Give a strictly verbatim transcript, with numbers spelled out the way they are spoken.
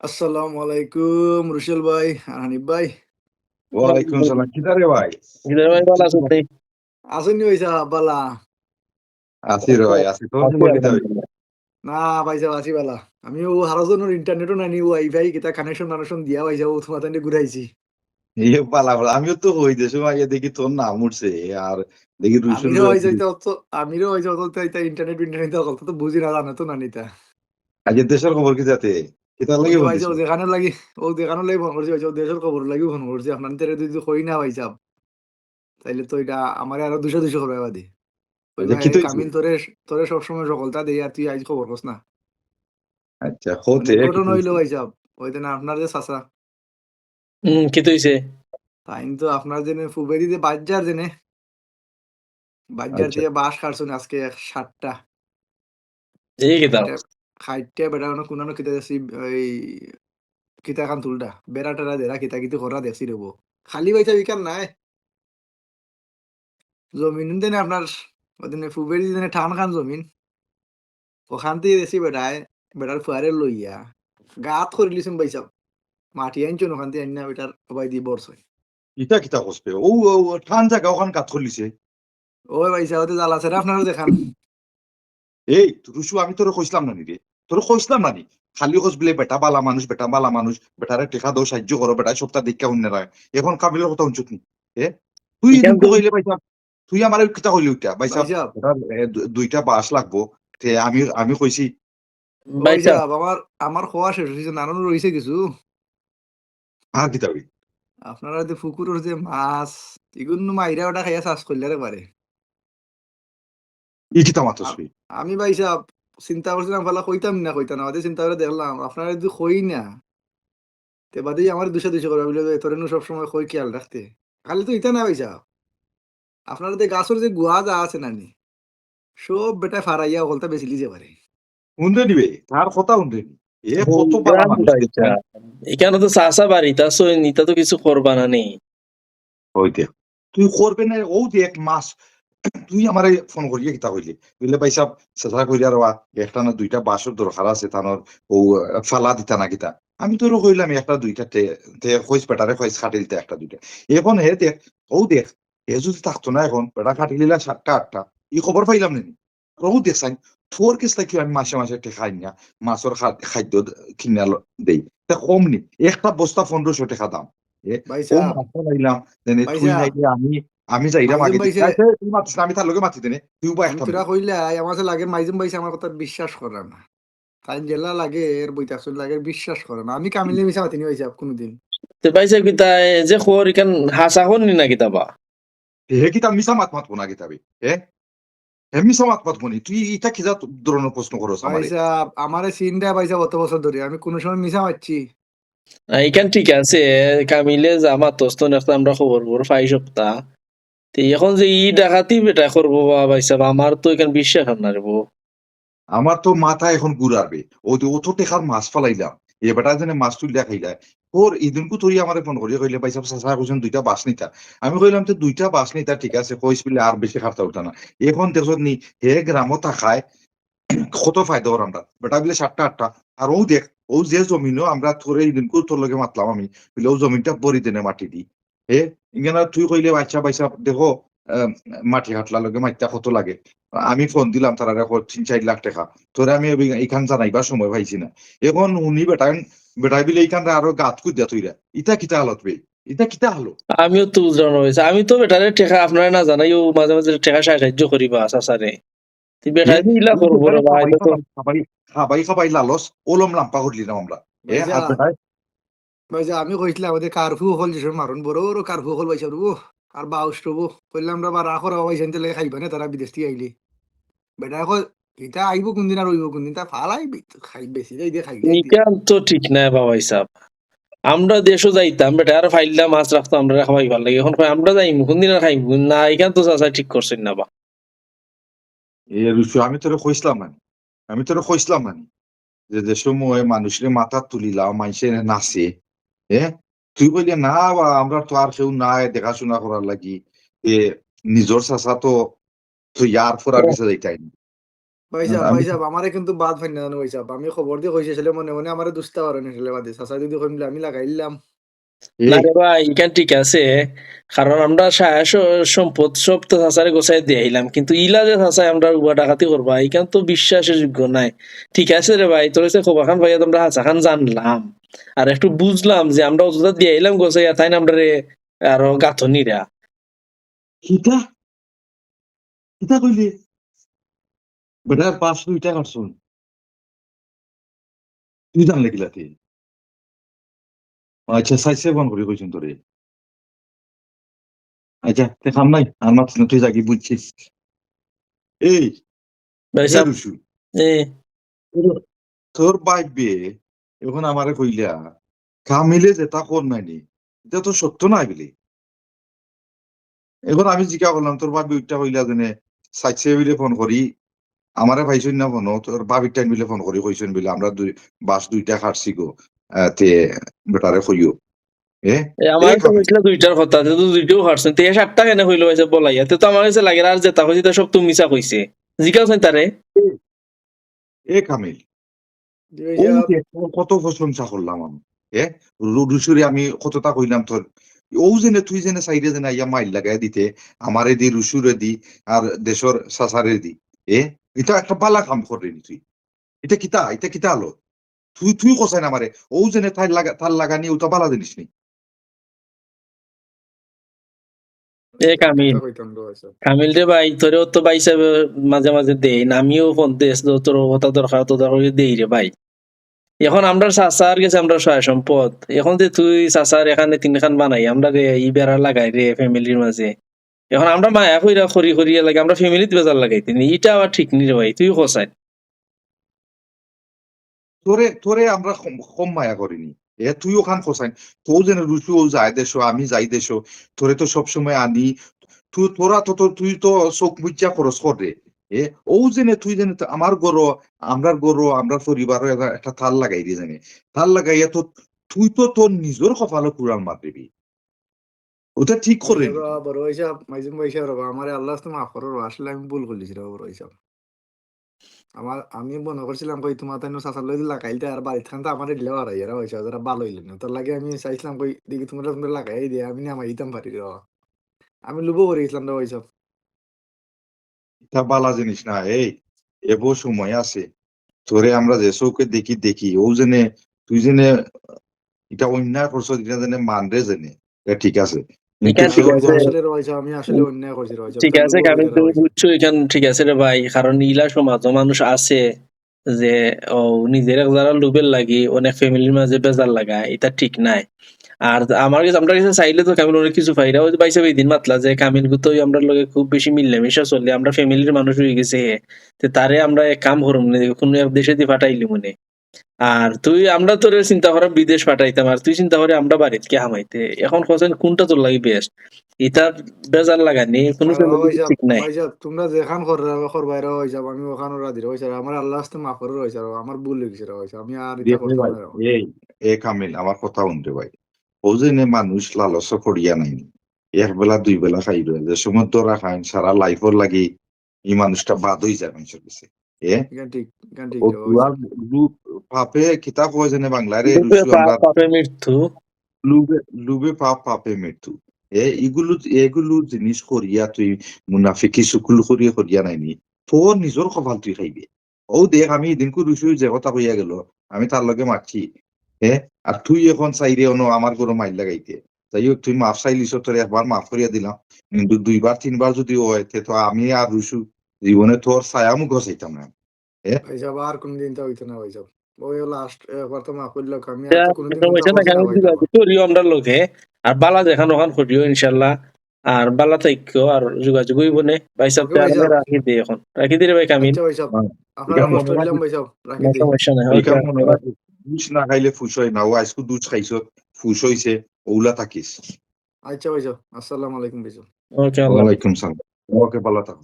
আসসালামু আলাইকুম রুশেল ভাই আর হানিফ ভাই। ওয়ালাইকুম সালাম। কিতা রে ভাই? কিতা রে ভাই, ভালা আছস নি? আছইন নি ভাইসাব? ভালা আছি রে ভাই, আছি। তোর খবর কিতা ভাই? না ভাইসাব, আছি ভালা। আমি অউ হারজনর ইন্টারনেটও নাই নি, ওয়াইফাই কিতা কানেকশন মানেকশন দিয়া ভাইসাব, অউ তুমার তাইন ঘুরাইছি। ইয়ে, ভালা ভালা। আমিও তো অউ দেশো আইয়া দেখি তোর নাম উঠছে, আর দেখি রুশন আমিরও ভাই। ভাইসাব, ইতা অত, আমিরও ভাইসাব, অত ইতা, ইতা ইন্টারনেট ইন্টারনেট ইতা অত তো বুঝি না, জানো তো না নিতা। আচ্ছা, দেশর খবর কিতা তে? কিতা লাগি অউ ফোন ভাইসাব, দিছো? যেখানো লাগি, অউ যেখানো লাগি ফোন করছি ভাইসাব, দেশর খবর লাগি ফোন করছি। আপনার তারে যদি কই না ভাইসাব, তাইলে তো ইটা আমারে আরো দুশো দুশো করবা বাদে। ওই আচ্ছা, ভাই, কিতা অইছে? কামিল, তোরে, তোরে সবসময় সকলতা দেই, আর তুই আইজ খবর কস না। আচ্ছা, হতে অনেক ঘটনা অইলো ভাইসাব, ওই দিন আপনার যে চাচা, হুম, কিতা অইছে? তাইন তো আপনার জেনে ফুবেদি যে বাজার জেনে, বাজার আচ্ছা। দিয়া বাঁশ কাটছইন আজকে এক সাতটা। এই কিতা? খাইট্টা, খাইট্টা বেটা অনো কুনানো কিতা দেখছি, ওই কিতা খান তুলটা, বেড়া টেড়া দেরা কিতা কিতি করা দেখছি রে বউ। খালি ভাইসাব ইখান নায়। জমিন দেনে আপনার, ওই দিনে ফুবেদি দেনে টান খান জমিন। অখান থাকি দেখছি বেটায়, বেটার ফুয়ারে লইয়া গাত করিলিছইন ভাইসাব। মাটি আনছইন অখান থাকি আনিয়া বেটার ওবায়দি বড়ছইন। ইটা কিতা কস বে? অউ, অউ, অউ, টান জাগা অখান গাত করিলিছে। ওই ভাইসাব, অতে জ্বালা ছেড়া আপনারও দেখান। এই, রুশু, আমি তোরে কইছলাম না নি রে? তোরে কইছলাম না নি? খালি কস বুলে বেটা ভালা মানুষ, বেটা ভালা মানুষ, বেটারে টেকা দেও, সাইয্য করো, বেটায় সবতা দেখিয়া হুনিয়া রাখে। অখন কামিলর কথা হুনছত নি? এ? তুই ইখান ইদিন তো কইলে ভাইসাব, তুই আমারে কিতা কইলে ওইটা? ভাইসাব, ভাইসাব। বেটার, এ, দু-, দুইটা বাঁশ লাগবো। তে আমি, আমি কইছি, ভাইসাব। ভাইসাব, আমার, আমার কওয়া শেষ অইছে, নানানো রইছে কিছু। আর কিতা অই? আপনারা যে ফুকুরর যে মাছ, ইগুন মাইরা ওটা খাইয়া চাষ করলে রে পারে। ই কিতা মাতস তুই? আমি ভাইসাব চিন্তা করছিলাম, ফালা কইতাম না, কইতাম না, অতে চিন্তা করি দেখলাম, আপনারা যদি কই না, তে বাদে আমার দুশো দুশো করবা বুলে, তোরে নু সবসময় কই খেয়াল রাখতে। খালি তো ইতা না ভাইসাব, আপনারা যে গাছর যে গুয়া যা আছে নানি, সব বেটায় ফারাইয়া অকলতা বেচিলিছে পারে। হুনরে নি বে, তার কথা হুনরে নি। এ কত ভালা মানুষ। ইখানো তো চাচা বাড়িত আছইন, ইতা তো কিছু করবা না নি। ওই দেখ, তুই করবে না, অউ দেখ মাছ, তুই আমারে ফোন করিয়া কিতা কইলে? কইলে, "ভাইসাব, চাচা কইরা রওয়া, একটা না দুইটা বাঁশর দরকার আছে, তানর অউ, আহ, ফালা দিতা না কিতা?" আমি তোরে কইলাম, "একটা দুইটা তে, তে কইস বেটারে কইস কাটিলিতা একটা দুইটা।" অখন হে দেখ, অউ দেখ, হে যদি থাকতো না অখন, বেটা কাটিলিলা সাতটা আটটা, ই খবর পাইলাম না নি। অউ দেখছইন, তোর গেছ থাকি আমি মাসে মাসে টেকা আনিয়া মাছর খা-, খাদ্য দ-, কিনিয়া ল-, দেই। তে কম নি, একটা বস্তা পনেরোশো টেকা দাম। এ, ভাইসাব, অউ মাছ ফালাইলাম, যেনে তুই ভাইসাব, নাইলে আমি, আমি যাইরাম মাইজুম আগে। ভাইসাব, আচ্ছা, তুই মাতিস না, আমি তার লগে মাতি দেনে, তুই উবা আমি একটা তোরা মিনিট। কইলে, আই, আমার কাছে লাগে, মাইজুম ভাইসাব আমার কথা বিশ্বাস করে না। তাইন যেলা লাগে, এর বইতে আসলে লাগে, বিশ্বাস করে না। আমি কামিলে মিছা মাতি নি ভাইসাব কোনোদিন। তে ভাইসাব, কিতা, এ, যে খবর ইখান হাছা খবর নি না কিতা বা? হে কিতা মিছা মাত মাতবো না কিতা বে? হে? হে মিছা মাত মাতবো নি? তুই ইটা কি জাত ধরনর প্রশ্ন করস আমারে? ভাইসাব, আমারে চিনরা ভাইসাব অত বছর ধরি, আমি কোনো সময় মিছা মাতছি? না, ইখান ঠিক আছে, কামিলে যা মাতস তো, নেক্সট আমরা খবর খবর পাই সবতা। তে অখন যে ই ডাকাতি বেটায় করবো বা ভাইসাব, আমার তো ইখান বিশ্বাস আর না রে বউ। আমার তো মাথা অখন ঘুরার বে। অউ যে অত টেকার মাছ ফালাইলাম, এ বেটা যেনে মাছ তুলিয়া খাইলায়। ওর ইদিনকু তুই আমারে ফোন করিয়া কইলে, "ভাইসাব, চাচায় কইছইন দুইটা বাঁশ নিতা।" আমি কইলাম, "তে দুইটা বাঁশ নিতা, ঠিক আছে, কইস বুলে আর বেশি খাটতা উঠতা না।" অখন দেখছত নি, হে গ্রামো থাকায় কত ফায়দা অর আমরার। বেটা বুলে সাতটা আটটা। আর অউ দেখ, অউ যে জমিনো আমরা তোরে ইদিনকু তোর লগে মাতলাম আমি, বুলে অউ জমিনটা ভরি দেনে মাটি দি। এ, ইখানো তুই কইলে, "আচ্ছা ভাইসাব, দেখো, আহ, মাটি কাটলা লগে মাটিটা কত লাগে?" আমি ফোন দিলাম তারারে, কয়, "তিন চাইর লাখ টেকা।" তোরে আমি অউ ইখান জানাইবার সময় পাইছি না। অখন হুনি বেটাইন, বেটায় বুলে ইখানরে আরো গাত খুদিয়া থইরা। ইটা কিতা হালত বে? ইটা কিতা হালত? আমিও তো বুঝলাম না ভাইসাব। আমি তো বেটারে টেকা আপনারে না জানাইও মাঝে মাঝে টেকা সাহায্য করি বা চাচারে। তে বেটায় যে ইলা করবো রে ভাই, খাবাই, খাবাই, খাবাই লালচ, ওলম লাম্পা করলি না আমরা। এ, আর ভাইসাব, বেটায় ভাইসাব, আমি কইছিলাম, ওদের কার্ফু অকল যে সময় মারইন, বড় বড় কার্ফু অকল ভাইসাব, ও, আর বাউশ রবো। কইলাম, "রে বা, রাখো রে বা, ভাইসাব, ইনতে লাগে খাইবা না, তারা বিদেশ থাকি আইলে।" বেটায় কয়, "ইটা আইবো কোনদিন আর অইবো কোনদিন, তা ফালাই বি-, খাই, বেশি যাই দে খাইলে।" ইখান তো ঠিক নায় বা ভাইসাব। আমরা দেশো যাইতাম, বেটায় আর ফাইল্লা মাছ রাখতো, আমরারে খাওয়াইবার লাগি। অখন কয়, "আমরা যাইমু, কোনদিন আর খাইমু?" না, ইখান তো চাচায় ঠিক করছইন না বা। এ রুশু, আমি তোরে কইছলাম না নি? আমি তোরে কইছলাম না নি? যে, যে সময় মানুষরে মাথাত তুলিলাও, মাইনষে নাচে, এ? তুই কইলে, "না বা, আমরার তো আর কেউ নাই দেখাশুনা করার লাগি, এ, নিজর চাচা তো, তো ইয়ার পর আর গেছে যাইতায় না।" ভাই সাহেব, আমি ভাই সাহেব, আমারে কিন্তু বাদ ফাইন না জানো ভাই সাহেব। আমি খবর দিয়া কইছি আসলে মনে মনে আমারে দুস্তা পারো নি আসলে বাদে। চাচা যদি কইমলে আমি লাগাইলাম। না রে ভাই, ইখান ঠিক আছে। কারণ আমরা সায়া স-, সম্পদ সব তো চাচারে গোছাই দিয়াইলাম, কিন্তু ইলা যে চাচায় আমরা উবা ডাকাতি করবা, ইখান তো বিশ্বাসের যোগ্য নায়। ঠিক আছে রে ভাই, তোর কাছে খবর খান পাইয়া তো আমরা হাছা খান জানলাম, আর একটু বুঝলাম যে আমরা অতটা দিয়াইলাম গোছাইয়া, তাইন আমরারে আরো গাঁথনিরা। কিতা? কিতা কইলি? বেটার পাঁচ দুইটা কাটছুন। তুই জানলে কিলাতে? আচ্ছা, সাইসে ফোন করি কইছুন তোরে। আচ্ছা, তে কাম নাই, আর মাতিস না, তুই যাগি বুঝছিস। এই, ভাই এ সাহেব, রুশু, এ, তোর, তোর ভাইবে এখন আমারে কইলা, কামিলে যেটা কর নাইনি, এটা তো সত্য না বিলি। এখন আমি জিজ্ঞা করলাম, তোর ভাইবে ওইটা কইলা যেনে সাইসে বিলে ফোন করি, আমারে পাইছইন না ফোন, তোর ভাবির টাইম বিলে ফোন করি কইছইন বিলে, আমরা দুই, বাস দুইটা কাটছি গো, আহ, তে বেটারে কইও। এ, এ, আমার এ তো কামিল। কইছিল দুইটার কথা, তে তো দুইটাও কাটছইন। তে এ সাতটা কেনে কইলো ভাই সাহেব বলাইয়া? তে তো আমার কাছে লাগে আর যেটা কইছে তা সব তো মিছা কইছে। জিজ্ঞাসা তারে। এ কামিল, জি ভাই ও সাহেব। দেখ, তোর কত প্রশংসা করলাম আমি। এ, রু-, রুশুরে আমি কতটা কইলাম তোর, ও যেনে তুই যেনে সাইডে যেনে আইয়া মাইর লাগাই দিতে, আমারে দি, রুশুরে দি, আর দেশর সাসারে দি। এ, এটা একটা বালা কাম করলি নি তুই। এটা কিতা, এটা কিতা আলো? তুই, তুই কষাই না মারে, ও যেনে তার লাগা-, তার লাগানি ওটা বালা জিনিস নি। এ কামিল, কথা কইতাম তো ভাই সাহেব। কামিল রে ভাই, তোরেও তো ভাই সাহেব মাঝে মাঝে দেই না, আমিও ফোন দেস, তো তোর কথা দরকার, তো দরকার হইলে দেই রে ভাই। এখন আমরার চাচার গেছে আমরার সয় সম্পদ, এখন যে তুই চাচার এখানে তিনখান বানাই, আমরারে ই বেড়া লাগাই রে ফ্যামিলির মাঝে, এখন আমরা মায়া কইরা করি করি লাগে, আমরা ফ্যামিলিত বেজার লাগাইতে নি, ইটা আবার ঠিক নি রে ভাই, তুই কষাই। তোরে, তোরে আমরা কম, কম মায়া করিনি। এ, তুই ওখান কষাই, তো যেন রুশু ও যায় দেশো, আমি যাই দেশো, তোরে তো সবসময় আনি, তুই, তোরা তো, তো, তুই তো চোখ মুজিয়া খরচ কর রে। এ, ও যেনে তুই যেনে তো আমার গরো, আমরার গরো, আমরার পরিবারও একটা, একটা তার লাগাই দিয়ে জানে, তার লাগাইয়া তো তুই তো তোর নিজর কপালো কুড়াল মার দিবি। ওটা ঠিক করে নি। বড় ভাই সাহেব, মাইজুম ভাই সাহেব, আমারে আল্লাহ তো মাফ করো, আসলে আমি ভুল করলিছি রে বড় ভাই সাহেব। আমার, আমি মনে করছিলাম কই তোমার তাই চাচার লগে লাগাইলতে আর বাড়িত খান তো আমার দিলে বাড়াই এরা হয়েছে, যারা ভালো হইল না। তার লাগে আমি চাইছিলাম কই দেখি তোমরা, তোমরা লাগাই দিয়ে আমি নামাই দিতাম পারি রে। আমি লুবো করে গেছিলাম রে ভাই সাহেব। এটা বালা জিনিস না। এই, এবো সময় আছে, তোরে আমরা যে চোখে দেখি, দেখি, ও যেনে, তুই যেনে, এটা অন্যায় করছো, এটা যেনে মানরে যেনে, এটা ঠিক আছে। কিন্তু এটা ঠিক কেউ আছে। যেনে আসলে রে ভাই সাহেব, আমি আসলে অন্যায় করছি রে ভাই সাহেব। ঠিক আছে, কামিল, তুমি বুঝছো, এখান ঠিক আছে রে ভাই, কারণ ইলা সমাজও মানুষ আছে যে ও নিজের এক যারা লোভের লাগি অনেক ফ্যামিলির মাঝে বেজার লাগা, এটা ঠিক নাই। আর আমার কাছে, আমরা কাছে চাইলে তো কামিল অনেক কিছু পাইরা, ওই যে ভাই সাহেব এই দিন মাতলা যে কামিল গুতো আমরা লগে খুব বেশি মিলামিশা চলে, আমরা ফ্যামিলির মানুষ হয়ে গেছে হে, তে তারে আমরা এক কাম করুম নে, কোনো এক দেশে দি ফাটাইলি মনে। আর তুই, আমরা তোরে চিন্তা করা বিদেশ পাঠাইতাম, আর তুই চিন্তা করে আমরা বাড়িত কে হামাইতে। এখন কছেন কোনটা তোর লাগি বেস্ট? ইতা বেজার লাগানি, কোনো আরে family ভাই সাহেব, ঠিক নাই। ভাই সাহেব, তোমরা যেখান কররা, করবাই রে ভাই সাহেব, আমি ওখানও রাজি রে ভাই সাহেব। আমার আল্লাহ আস্তে মাফ করে ভাই সাহেব, আমার ভুল হয়ে গেছে রে ভাই সাহেব, আমি আর এটা দেখো করতাম ভাই, না রে ভাই। এই, এ কামিল, আমার কথা শুনতে ভাই। ও যে নে মানুষ লালসে পড়িয়া নাই, এক বেলা দুই বেলা খাইল, যে সময় ধরা খাইন, সারা লাইফর লাগি এই মানুষটা বাদ হয়ে যায় মানুষের কাছে। এ, এখান ঠিক, এখান ঠিক ও রে ভাই সাহেব। পুরা লু-, পাপে কিতা কয় জানে বাংলা রে, লোভে রুশু পাপ, আমরা পাপে মৃত্যু। লোভে, লোভে পাপ, পাপে মৃত্যু। এ, ইগুলো, এগুলো জিনিস করিয়া তুই মুনাফিকি শুকুল করিয়া করিয়া নাইনি, তোর নিজর কপাল তুই খাইবে। ও দেখ, আমি এদিন কু রুশু যে কথা কইয়া গেল, আমি তার লগে মারছি। এ, আর তুই এখন চাইরে অনো আমার গরো মাইর লাগাইতে। যাই হোক, তুই মাফ চাইলিস, তোর একবার মাফ করিয়া দিলাম, কিন্তু দুইবার তিনবার যদি হয়, তে তো আমি আর রুশু জীবনে তোর ছায়া মুখ চাইতাম না। এ? ভাই সাহেব, আর কোনদিন তো হইতো না ভাই সাহেব। ওই লাস্ট একবার তো মাফ করলে আমি আর তো কোনোদিন এটা বলতে হইছে না, পারবো না কামিল ভাই সাহেব। যোগাযোগ করিও আমরার লগে। আর বালা যেখান ওখান করিও ইনশাল্লাহ। আর বালা থাকিও, আর যোগাযোগ হইব নে। ভাই সাহেব, ওকে ভাই তাহলে সাহেব। রাখি দে এখন। রাখি দে রে ভাই কামিল। আচ্ছা ভাই সাহেব। হ্যাঁ। আপনারা এটা কষ্ট মনে হইলাম রাখিস। ভাই সাহেব। রাখি কোনো দে। সমস্যা নাই। ওকে। এটা মনে রাখিস। দুষ না খাইলে ফুস হয় না। ও আজকে দুষ খাইছ, ফুস হইছে, ওলা থাকিস। আচ্ছা ভাই সাহেব। আসসালামু আলাইকুম ভাই সাহেব। ওকে, আল্লাহ হাফেজ। ওয়ালাইকুম সালাম। ওকে, ভালো থাকো।